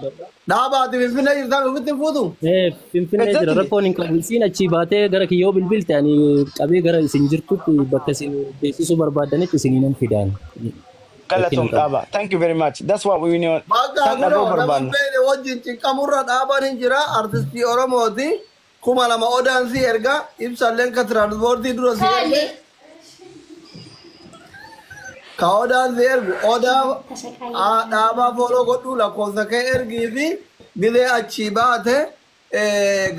Dubbadha. Dhaabaati Finfinnee jirtaa ofitti hin fuutu? Finfinnee jira, rakkoon hin qabu. Isiin achii baatee gara kiyyoo bilbilte, ani qabee gara isin jirtutti, bakka isin beeksisuu barbaadanitti isinii nan fidaan. Galatoom. Rakkina qabu. Dhaaba. Thank you very much. That's what we need. Bakka San dhaga'uu kunoo nama barbaanna. beene wajjin cinqamurra dhaaban hin jira, artistii Oromooti. 2000 odaan si erga, ibsalleen ka tiraanspoortii dura si erge. Ka odaan si ergu odaa dhaabaa follow godhuu, lakkoofsa kee ergii fi gizee achii baate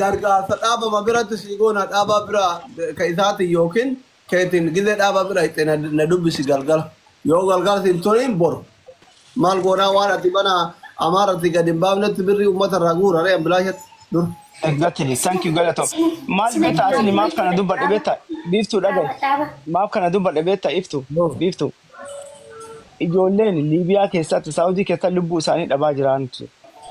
gargaarsa dhaabama biratti si goona, dhaabaa bira ka isaatiin yookiin keetiin. Gizee dhaabaa bira itti na dubbisi galgala. Yoo galgala siin toliin boru. Maal goonaa, waan ati mana Amaarratti gadi hin baafnetti birrii uummata irraa guura ree ambilaashatti dur. Exactly. Thank you, galatoom. Maal beektaa, asli maaf kana dubbadhe beektaa? Biiftuu, dhagahi. Maaf kana dubbadhe beektaa, iftu? Biiftuu. Ijoolleen Liibiyaa keessatti, Saawudii keessatti lubbuu isaanii dhabaa jiran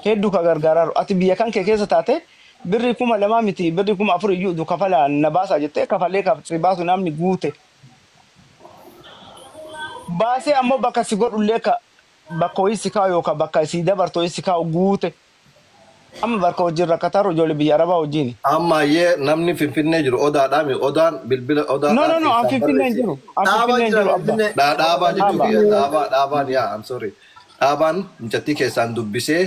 hedduu ka gargaaraaru. Ati biyya kan kee keessa taate birrii 2000 miti, birrii 4000 iyyuu kafalaa na baasaa jettee kafalee si baasu namni guute. Baasee ammoo bakka si godhullee, ka bakka wayii si kaa'u yookaan bakka si dabartu wayii si kaa'u guute. Amma bakka wajjin rakkataaru ijoollee biyya Arabaa wajjin. Ammayyee namni Finfinnee jiru odaadhaami, odaan bilbila No, odaadhaan no, no, an keessaan Finfinnee hin barreessi. jiru. An Dhaabaa Finfinnee hin jira jiru, abba. Finfinnee. Dhaabaa jechuu Dhaaba. kiyya, dhaabaa, dhaabaan, yaa, I'm sorry. Dhaabaan mucattii keessaan dubbisee,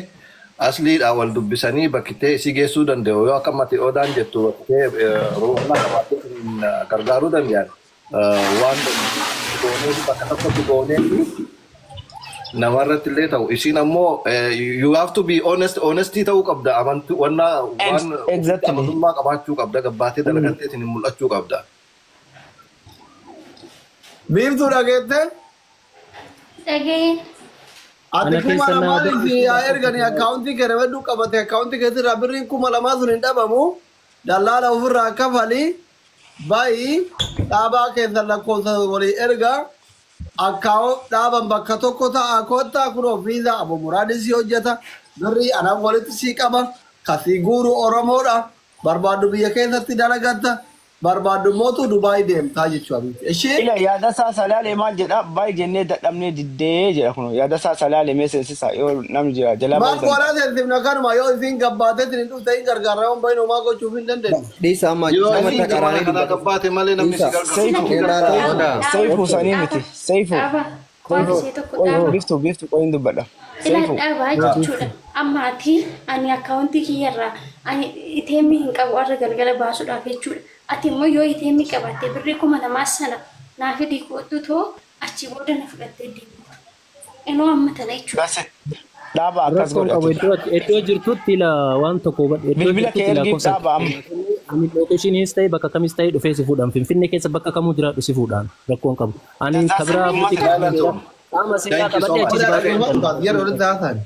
asliidhaa wal dubbisanii bakkitee isii geessuu danda'u, yoo akka mati odaan jettu bakkitee roobna qabaattee gargaaruu danda'an, waan goonee bakka tokkotti goonee namarratti illee ta'u, isiin ammoo you have to be honest, honesty ta'uu qabda, amantii wanna waan ofitti amantummaa qabaachuu qabda, gabbaatee dalagattee isin mul'achuu qabda. Biiftuu, dhageette? Dhagee. Ati Ana kuma keessa na lamaan si haa erganii, akkaawuntii kee hedduu qabate, akkaawuntii keetirraa birriin 2000 sun hin dhabamu. Dallaala ofirraa kafalii bayi, dhaabaa keessan lakkoofsa walii erga. Akkaawun dhaaban bakka tokko ta'a, kottaa kunoo viizaa Abu Muraadin si hojjeta, birrii anaan walitti sii qaba, kasii guuru Oromoodha. Barbaaddu biyya keessatti dalagatta, barbaaddu mootu Dubaay deemtaa jechuudha. Ishee Ila yaada isaa salaalee maal jedha? Baay'ee jennee dadhabnee diddee jedha. Kun yaada isaa salaalee mee seensisa, yoo namni jira jalaa Maal bahuu danda'a. goonaa seensifna? Kanuma yoo isiin gabbaateetiin hin dhufte hin gargaarra, yoon bahin homaa gochuuf hin dandeenyu. Dhiisa, amma Yoo nama isiin zamana taqaraanii kanaa dubbata. gabbaate malee namni si Dhiisa. gargaaru. Seefu. Ilaala. Dhaaba. Seefu sanii miti. Seefu. Dhaaba. Waan ishee tokko dhaaba. Biiftuu, biiftuu, qoyin dubbadha. Ilaa, Seefu. dhaabaa jechuudha. Amma ati ani akkaawuntii kiyyarraa ani ATM hin qabu har'a galgala baasuudhaaf jechuudha. Ati immoo yoo ATM qabaatte birrii 2000 sana naa fidii kootu, too achi booda na fudhattee deemta. Inoo amma tana jechuudha. That's it. Dhaaba akkas Rakkoon qabu. godhate. Iddoo jirtutti ila waan tokko hubadhu. Iddoo Bilbila kee jirtutti ergiif, lakkoofsa dhaaba amma. ani locationis ta'e bakka kamis ta'e dhufee si fuudhaan, Finfinnee keessa bakka kamuu jiraadhu si fuudhaan, rakkoon qabu. Ani kabiraa Uummata Galatoom. qaama seeraa Thank you so qabadhee much. achi si baasuu nan danda'a. Yeroo walitti haasa'an.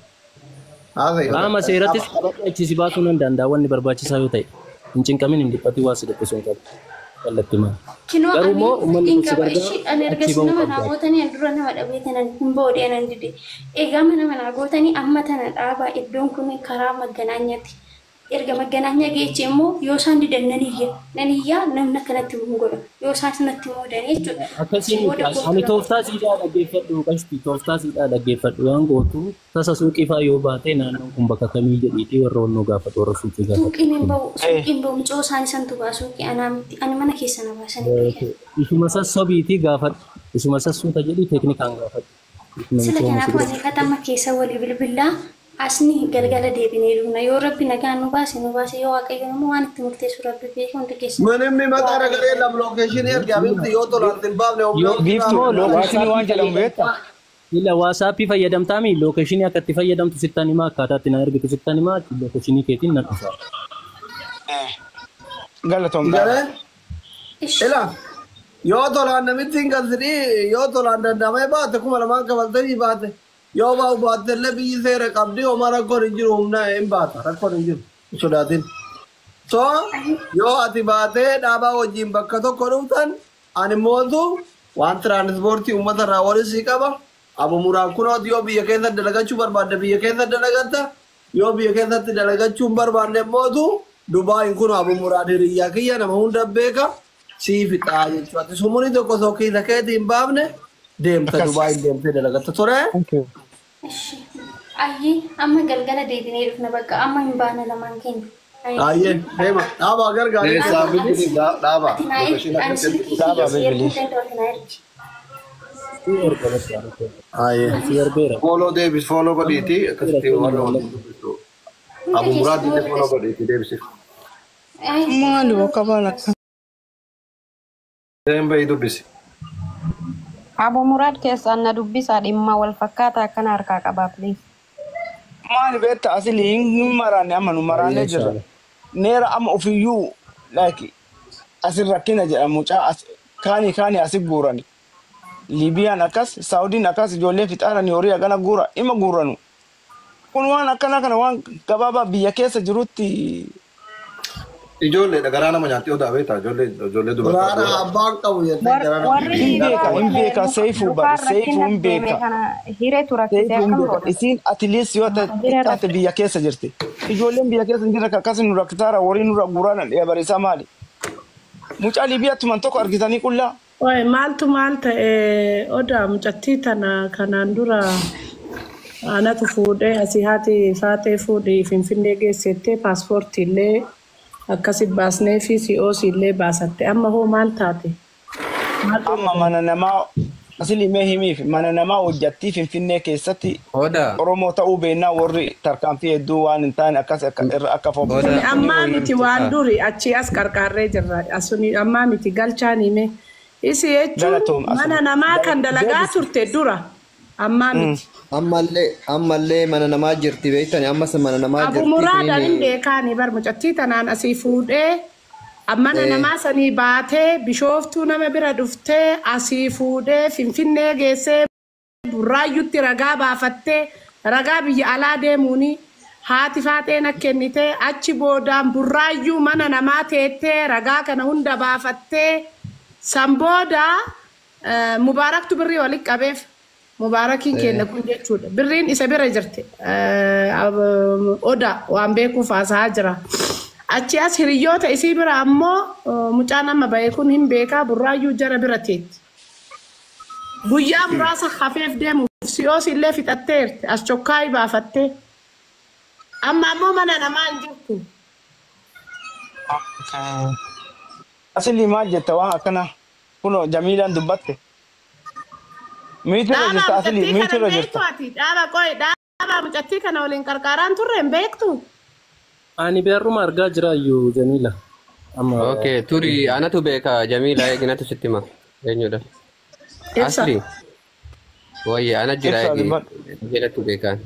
Haasa'e. Qaama seerattis qabadhee achi si baasuu nan danda'a wanni barbaachisaa yoo ta'e. Hin cinqamin, hin dhiphatin, waa si dhiphisuu hin qabu. Kallattii maal. Kinoo Garuu ani immoo uummanni hin kun si qaba. gargaara, Ishii ani achi ergasii bahuu nama naa qabda. gootanii, ani dura nama dhabee tanan hin boodee anan dide. Egaa mana manaa gootanii amma tana dhaabaa, iddoon kun karaa magganaanyaati. Erga magganaanyaa geeche immoo yoo isaan didan nan iyya. Nan iyyaa, namni akkanatti hin godhu. Yoo isaan natti muudanii jechuudha. Akkasiin Booda ani kootu. Tooftaa siidhaa dhaggeeffadhu, qashti, tooftaa siidhaa dhaggeeffadhu. Waan gootu, tasa suuqii faa yoo baate, naannoon kun bakka kamii jedhiitii warra onnoo gaafatu, warra suuqii gaafatu. Suuqiin hin bahu. Suuqiin bahu. Micoo isaanii santu ba'a suuqii, anaa miti. Ani mana keessa na baasanii beekan. Ishuma sassobiitii gaafadhu. Ishuma sassuuta jedhii teeknikaan gaafadhu. Ishuma Sila michooma si kanaafuu bira. ani katama keessa walii bilbilaa asni galgala deebinee dhufna. Yoo Rabbi nagaan nu baase nu baase, yoo Waaqayyo immoo waan itti murteessu Rabbi beeku, hundi keessa. ምንም የሚመጣ ነገር የለም። Location ergi abitti, yoo tolaan hin baafne humna Yoo Biiftuu immoo locationii waan jedhamu beektaa? Ila WhatsAppii fayyadamtaami, locationii akka itti fayyadamtu sittan himaa, akkaataa itti na ergitu sittan himaa, locationii keetiin na dhufa. Galatoom, dhaaba. Galee Ishi. ila yoo tolaan namitti hin galchini, yoo tolaan danda'amee baate 2000 kafaltanii baate, yoo baa'u baatte illee biyyi seera qabdi, homaa rakkoon hin jiru, humna hin baata, rakkoon hin jiru, hin sodaatin. So yoo ati baatee dhaabaa wajjin bakka tokko dhuftan, ani mootu waan tiraanispoortii uummata irraa waliin sii qaba. Abu Muraan kunooti, yoo biyya keessatti dalagachuu barbaadde biyya keessatti dalagatta, yoo biyya keessatti dalagachuu hin barbaanne mootu Dubaayin kun Abu Muraan hiriyyaa kiyya, nama hunda beeka, sii fixaa jechuudha. Ati sumurii tokko osoo kiisa keetii hin baafne deemta. Akkas. Dubaayin deemtee dalagatta ture. Thank you. Ishi. Ayyee amma galgala deebinee dhufna bakka amma hin baana lamaan keenya. Ayyee deema dhaabaa gargaari. Keessaa bilbili dhaabaa. Ati naa ergi ani silkii Dhaabaa kiyya si erguu bilbili. danda'u ati naa ergi. Si erga bakka. Ayyee. Si ergeera. Fooloo deebis fooloo godhiiti akkasitti warra waliin dubbisu. Hunda Abu Muraad keessanuu illee warra fooloo godhiiti deebisiif. Ay, Maali bakka baala akka. Deem bahii dubbisi. Abu Muraad keessaan na dubbisaa dhimma wal fakkaataa akkana harkaa qabaa please. Maali beektaa asili hin maraanne amma nu maraannee jirra. Neera amma ofiyyuu like asin rakkina jedha mucaa as kaani kaani asi guurani. Liibiyaan akkas Saawudiin akkas ijoollee fixaarani horii hagana guura ima guuranu. Kun waan akkana kana waan gabaabaa biyya keessa jirutti Ijoolleedha garaa nama nyaatti odaa beektaa ijoollee ijoollee Duraana dubartoota. abbaan qabu jettee garaa nama. Warri hin Liibiyaa beeka hin kun beeka seifuu bar lukaan seifuu rakkina hin deeme beeka. kana hireetu rakkisee Seifuu hin akkam beeka. godha? Isiin atilees yoo Hiree taate rakkise. biyya keessa jirti. Ijoolleen biyya keessa hin jirre akkas nu rakkitaara horii nurra guuraan barisaa maali? Mucaa Liibiyaatti man tokko argitanii qullaa. Waa'ee maaltu maal ta'e odaa mucattii tana kanaan dura anatu fuudhee asii haati faatee fuudhii finfinnee geessettee paaspoortii illee akkasi baasnee fi COC illee baasatte amma hoo maal taate? Maaltu Amma mana namaa asili mee himiif mana namaa hojjattii Finfinnee keessatti Odaa. Oromoo ta'uu beennaa warri tarkaanfii hedduu waan hin taane akkas akka irra akka Suni Odaa. ammaa miti waan duri achii as qarqaarree jirra. Suni ammaa miti galchaan hime. Isi jechuun Galatoom mana asili. namaa kan dalagaa Deebisi. turte dura ammaa miti. Ammallee ammallee mana namaa jirti beektani ammas mana namaa Abu jirti Muraadhaan hin isiniin beekaani bar mucattii tanaan asii fuudhee mana namaa sanii baatee bishooftuu nama bira dhuftee asii fuudhee finfinnee geessee burraayyutti ragaa baafattee ragaa biyya alaa deemuuni haati faaxeen akka kennitee achi boodaan burraayyuu mana namaa teettee ragaa kana hunda baafattee san booda mubaaraktu birrii walitti qabeef mubaarakiin kenna kun jechuudha. Birriin isa bira jirti. Oda waan beekuuf haasa'aa jira. Achi as hiriyoota isii bira ammoo mucaan amma bahe kun hin beekaa burraayyuu jara bira teetti. Guyyaa muraasa hafeef deemuuf si'oos illee fixatteerti. As chokkaayii baafattee. Amma ammoo mana namaa hin jirtu. Asili maal jetta waan akkana kunoo Jamiilaan dubbatte. Miitirra Dhaabaa jirta asili mucattii kana miitirra hin beektu jirta. ati. Dhaaba qoy dhaabaa mucattii kana waliin qarqaaraan turre hin beektu. Ani beerruma argaa jiraayyuu Jamiila. Amma Okay, turi anatu beeka Jamiila eeginatu sitti hima. Eenyudha? Ibsa. Asli. Wayye ana jira Ibsaa eegi dubbadhu. jedhatu beekaan.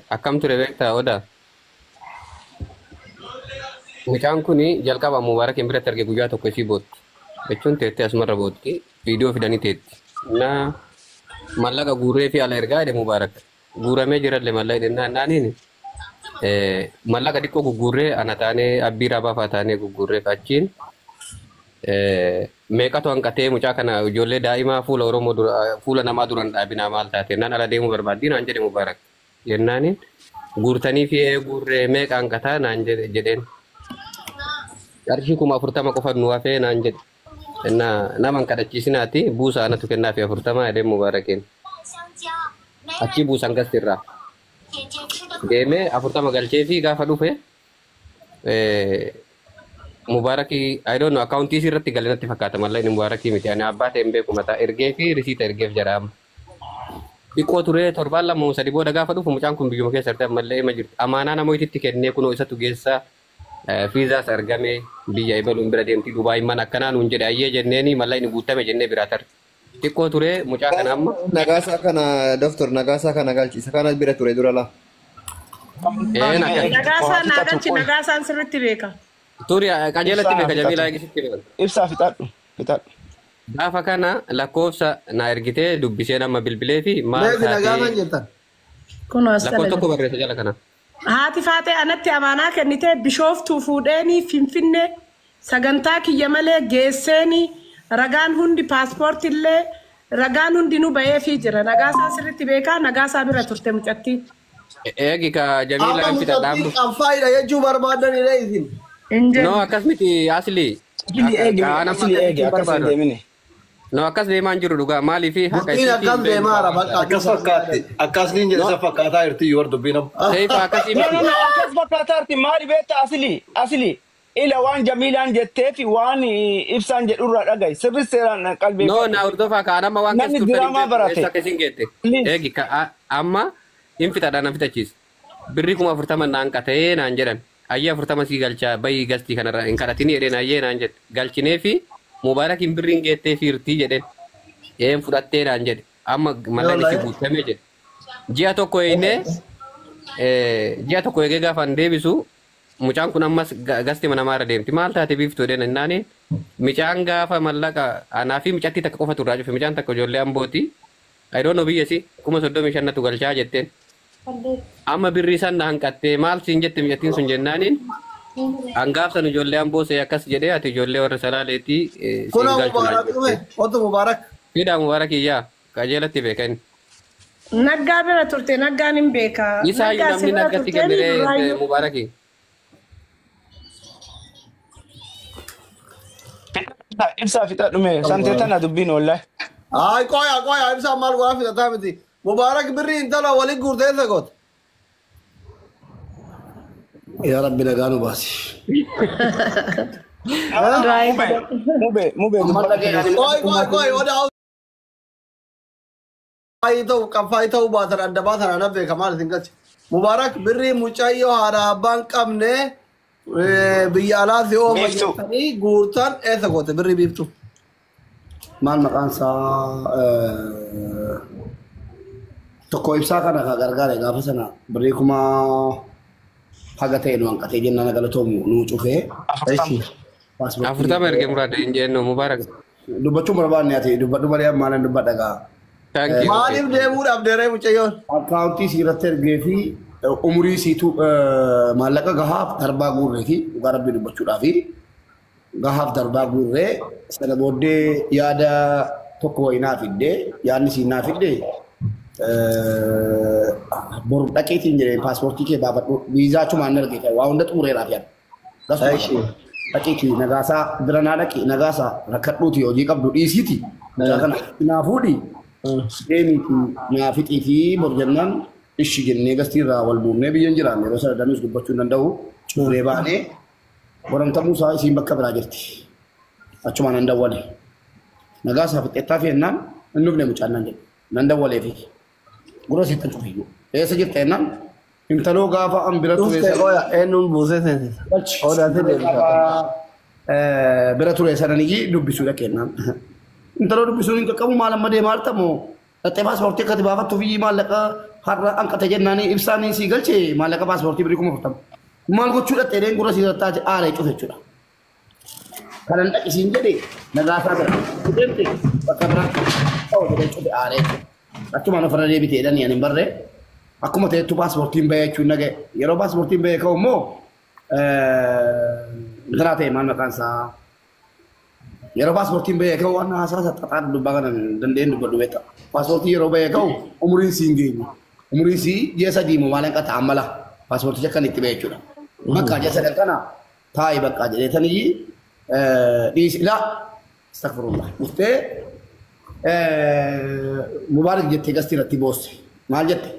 Akkam ture beektaa odaa? Mucaan kun jalqaba Mubaarakiin biratti arge guyyaa tokko isii bootti. Jechuun teettee asumarra bootti. Viidiyoo fidanii teetti. Na mallaqa guurree fi ala ergaa jedhe Mubaarak. Guuramee jirallee mallaqa jennaan naaniin mallaqa xiqqoo gugguurree ana taanee abbii raabaa taanee gugguurree achiin meeqatu hanqatee mucaa kana ijoollee daa'imaa fuula Oromoo dura fuula namaa duran dhaabinaa maal taate naan ala deemuu barbaaddi naan jedhe Mubaarak. Jennaaniin guurtanii fi guurree meeqa hanqataa naan jedhe jedheen. Qarshii 40,000 qofa nu hafee naan jedhe. Innaa nama hin kadhachiisinaati buusa anatu kennaafi 40 jedheen Mubaarakiin. Achii buusan gastirraa. Deemee 40 galchee fi gaafa dhufe Mubaarakii I don't know akkaawuntii isii irratti galee natti fakkaata mallaqni Mubaarakii miti ani abbaa ta'e hin beeku mataa ergee fi risiita ergeef jira amma. Xiqqoo turee torbaan 2 moo 3 booda gaafa dhufu mucaan kun biyyuma keessa jirti ammallee ima jirti. Amaanaa namootatti kennee kunoo isatu geessaa fiizaas argame biyya ibaluun bira deemti Dubaay mana akkanaa nuun jedhe ayyee jenneeni mallaqni guutame jennee biraa tarre. Xiqqoo turee mucaa kana amma Nagaasaa kana doktor nagaasaa kana galchi isa kana bira ture dura laa. een akkas. Nagaasaa naa galchi nagaasaan sirriitti beeka. Turi qajeelatti Ibsaa beeka Jamiilaa fixadhu. eegisitti beeka. Ibsaa fixadhu. Fixadhu. Gaafa kana lakkoofsa na ergitee dubbisee nama bilbilee fi maal Meefi nagaasan taatee jettan. Kunoo as lakkoofsa jala tokko jira. barreessa jala kana. Haati faatee anatti amaanaa kennitee bishooftuu fuudheenii finfinnee sagantaa kiyya malee geesseenii ragaan hundi paaspoortillee ragaan hundi nu baheefii jira. Nagaasaa sirriitti beekaa nagaasaa bira turte mucattiin. Eegi ka Jamiilaa Amma hin fixadha mucattiin amma. qabfaayidha jechuu barbaadanidha isin. Hin No jennu. akkas miti asli. Asili eegi Kaan amma asili eegi akkasitti akkas hin barbaadu. deemine. No akkas deemaa hin jiru dhugaa maaliif haqa Dubbiin isiitii akkas hin beeknu. deemaara bakka Akkas fakkaatti. Akkas niin jedhe isa fakkaataa jirti yoo dubbiin amma. Seefa akkasii No, no, miti. no, akkas fakkaataarti maali beekta asli asli ila waan Jamiilaan jettee fi waan ibsaan jedhurraa dhaga'i sirri seeraan No qalbeeffadhu. na hordofaa kaan amma waan keessa Namni turtan hin diraamaa beeku barate. eessa akka isin geette. Please. Eegi amma hin fixadha na fixachiisa. Birrii 40,000 naan qatee naan jedhan. Ayyee 40 sii galchaa bayii gastii kanarra hin kadhatini jedheen ayyee naan jedhe. Galchinee fi Mubaarakiin birriin geettee fiirtii jedheen. Een fudhattee naan jedhe. Amma mallaqni si guutamee jedhe. Ji'a tokko eegnee ji'a tokko eegee gaafa hin deebisu mucaan kun ammas gasti mana namaarra deemti. Maal taate biiftuu jedheen ennaani mucaan gaafa mallaqa anaa fi mucattii takka qofatu irraa cufe mucaan takka ijoollee ambooti. I don't know biyya si 35,000 natu galchaa jetteen. Amma birrii san na hanqattee maal siin jette mucattiin sun jennaaniin hangaaf san ijoollee amboo see akkas jedhee ati ijoollee warra salaaleetii siin Kunoo galchu naan Mubaarak dhufe. jette. Otu Mubaarak. Fidaa Mubaarak iyyaa qajeelatti beeka inni. Naggaa bira turte naggaan hin beeka. Isaayyuu Naggaa si namni bira naggatti turte ni kenniree duraayyuu. Mubaaraki. Ibsaa fixa dhume santee tana dubbiin wallahi. Ay qoya qoya ibsaa maal godhaa fixataa miti. Mubaarak birrii intala waliin guurtee eessa goote? Yaa Rabbi nagaa nu baasi. Mube mube mube Amma dubbadhu. dhagee ani Qoy qoy qoy odaa ta'u qabfaayii ta'uu baatan adda baatan ana beeka maal isin galche. Mubaarak birrii mucayyoo haadha abbaan qabne biyya alaa si oofa Biiftuu. jettanii guurtan eessa goote birrii biiftu? Maal maqaan isaa tokko ibsaa kana ka gargaare gaafa sana birrii kuma haga ta'e nu hanqatee jennaan galatoomu nu cufee 40. paaspoortii 40 erge muraada hin jennu Mubaarak. dubbachuun barbaanne ati dubbadhu malee ammaan dubbadha gaa. Thank you. Maaliif deemuudhaaf deeree mucayyoon? Akkaawuntii sii irratti ergee fi umurii siitu maallaqa gahaaf darbaa guurree fi dhugaa rabbii dubbachuudhaa fi gahaaf darbaa guurree sana booddee yaada tokko wayii naa fiddee yaadni siin naa fiddee boru dhaqeetiin jedhee paaspoortii kee baafadhu viizaa achumaan argite waa hunda xumureeraaf yaada. Gasuma dhaqiitii nagaasaa bira naa dhaqi nagaasaa rakkadhuuti hojii qabdu dhiisiiti mucaa kana naa fuudhi deemiiti naa fixiitii bor jennaan ishi jennee gastiirraa wal buufnee biyya hin jiraanne yeroo sana danuus dubbachuu hin danda'u cufnee baanee boramtamuu isaa isiin bakka biraa jirti. Achumaan nan dawwale. Nagaasaa fixeettaa fi jennaan hin dhufne mucaan nan jedhe. Nan dawwaleefi. Gurra siittan cufiyyuu. Eessa jirta jennaan intaloo gaafa an bira ture Dhufte qoya eenyuun buusee seensisa? Odaatee deebisa. bira ture sananii dubbisuu dhaqeennaan. Intaloo dubbisuun hin qaqqabu maal amma deemaa jirta moo dhattee paaspoortii akkati baafattu fi maallaqa har'a hanqate jennaanii ibsaanii sii galche maallaqa paaspoortii birrii 40,000. Maal gochuu dhattee deen gurra sii tattaa aaree cufe jechuudha. Kanan dhaqisiin jedhe nagaasaa bira. Deemte bakka biraa ta'u jedhee cufe aaree jechuudha. Achumaan ofirra deebitee jedhanii ani hin barree akkuma ta'ettu paaspoortiin bahee jechuun naga'e. Yeroo paaspoortiin bahee ka'u immoo intalaa ta'e maal maqaan isaa yeroo paaspoortiin bahee ka'u waan haasaa saxaxaa dubbaa kana dandeenye dubbadhu beekta. Paaspoortii yeroo bahee ka'u umuriin sii hin geenye. Umuriin sii ji'a sadii moo maal hanqata ammala paaspoorticha kan itti bahee jechuudha. Bakka ji'a sadan kana taa'i bakka jedheetanii dhiisi laa astagfirullah dhuftee Mubaarak jettee gastii irratti boosse. Maal jette?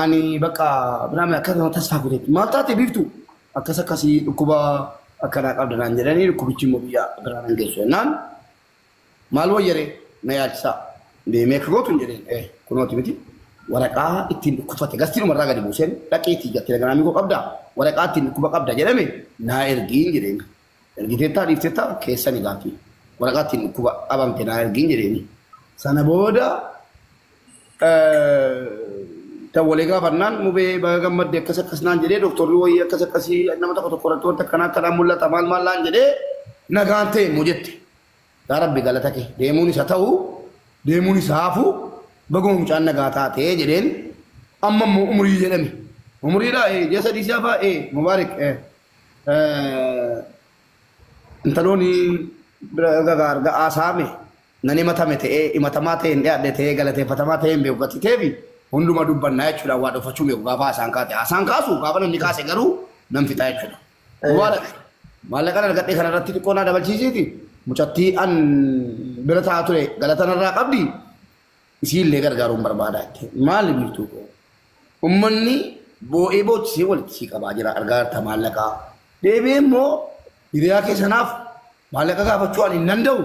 Ani bakka biraan akkasuma tasfaa kuteetti. Maal taate biiftu? Akkas akkasii dhukkuba akkanaa qabda naan jedhanii dhukkubichi immoo biyya biraan hin geessu jennaan. Maal wayyaree na yaalchisaa. Deemee akka gootu hin jedheen. Kunooti miti. Waraqaa ittiin dhukkubfate gastii dhumarraa gadi buuseen dhaqeetii jettee naganaamii koo qabda. Waraqaa ittiin dhukkuba qabda jedhame naa ergiin jedheen. Ergiteettaa dhiifteettaa keessani gaaffii. Waraqaa ittiin dhukkuba qabamte naa ergiin jedheen. Sana booda dawwalee gaafannaan mubee baga gammadde akkas akkas naan jedhee dooktorri wayii akkas akkasii nama tokko tokko irratti wanta akkanaa akkanaa mul'ata maal maal naan jedhee nagaan ta'e immoo jette. Yaa Rabbi galata kee deemuun isa ta'u deemuun isa hafu baguma mucaan nagaa taatee jedheen amma immoo umurii jedhame. Umuriidha ji'a sadii si hafaa mubaarik intalooni bira ga'aa saame nan himatame ta'ee himatamaa ta'e hin dhiyaadhe ta'ee galateeffatamaa ta'e hin beeku gati ta'eefi hunduma dubbannaa jechuudha waa dhofachuu beeku gaafa haasaan kaate haasaan kaasu gaafa namni kaase garuu nan fixaa jechuudha. Mubaarak maallaqan argadhe kanarratti xiqqoo naa dabalchiisiiti Mucattii an bira taa'aa ture galata narraa qabdi isiillee gargaaruun barbaada jette. Maali biiftuu koo? Uummanni boo'ee boochisee walitti sii qabaa jira argaa jirta maallaqaa. Deebi'ee immoo hiriyaa kee sanaaf maallaqa gaafachuu ani hin danda'u.